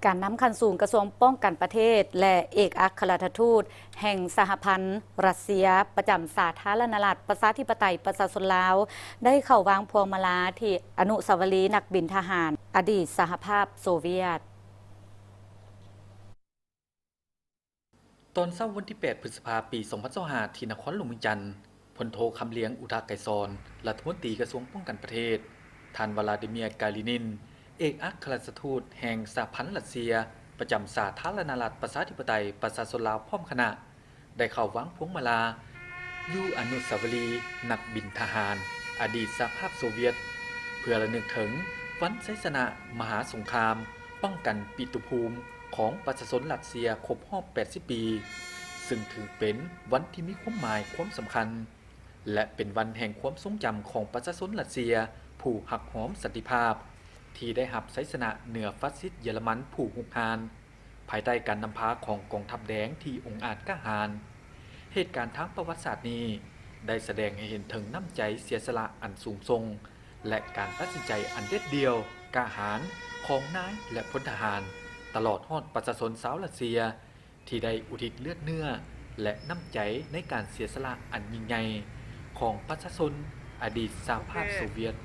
ການນຳຂັ້ນສູງກະຊວງປ້ອງກັນປະເທດ ແລະ ເອກອັກຄະລັດຖະທູດແຫ່ງສະຫະພັນຣັດເຊຍ ປະຈຳສາທາລະນະລັດ ປະຊາທິປະໄຕ ປະຊາຊົນລາວ ໄດ້ເຂົ້າວາງພວງມາລາທີ່ອະນຸສາວະລີນັກບິນທະຫານອະດີດສະຫະພາບໂຊວຽດ. ຕອນເຊົ້າວັນທີແປດ ພຶດສະພາ ປີສອງພັນຊາວຫ້າ ທີ່ນະຄອນຫຼວງວຽງຈັນ, ພົນໂທ ຄຳລຽງ ອຸທະໄກສອນ ລັດຖະມົນຕີກະຊວງປ້ອງກັນປະເທດ, ທ່ານ ວະລາດີເມຍ ກາລີນິນ ເອກອັກຄະລັດຖະທູດແຫ່ງສະຫະພັນຣັດເຊຍ ປະຈຳສາທາລະນະລັດ ປະຊາທິປະໄຕ ປະຊາຊົນລາວ ພ້ອມຄະນະ ໄດ້ເຂົ້າວາງພວງມາລາຢູ່ອະນຸສາວະລີນັກບິນທະຫານອະດີດສະຫະພາບໂຊວຽດ ເພື່ອລະນຶກເຖິງວັນໄຊຊະນະມະຫາສົງຄາມປ້ອງກັນປິຕຸພູມຂອງປະຊາຊົນຣັດເຊຍຄົບຮອບແປດສິບປີ, ຊຶ່ງຖືເປັນວັນທີ່ມີຄວາມໝາຍຄວາມສຳຄັນ ແລະ ເປັນວັນແຫ່ງຄວາມຊົງຈຳຂອງປະຊາຊົນຣັດເຊຍຜູ້ຮັກຫອມສັນຕິພາບ ທີ່ໄດ້ຮັບໄຊຊະນະເໜືອຟາຊິດເຢຍລະມັນຜູ້ຮຸກຮານ ພາຍໃຕ້ການນຳພາຂອງກອງທັບແດງທີ່ອົງອາດກ້າຫານ. ເຫດການທາງປະຫວັດສາດນີ້ໄດ້ສະແດງໃຫ້ເຫັນເຖິງນ້ຳໃຈເສຍສະຫຼະອັນສູງສົ່ງ ແລະ ການຕັດສິນໃຈອັນເດັດດ່ຽວກ້າຫານຂອງນາຍ ແລະ ພົນທະຫານ ຕະຫຼອດຮອດປະຊາຊົນຊາວຣັດເຊຍ ທີ່ໄດ້ອຸທິດເລືອດເນື້ອ ແລະ ນ້ຳໃຈໃນການເສຍສະຫຼະອັນຍິ່ງໃຫຍ່ຂອງປະຊາຊົນອະດີດສະຫະພາບໂຊວຽດ.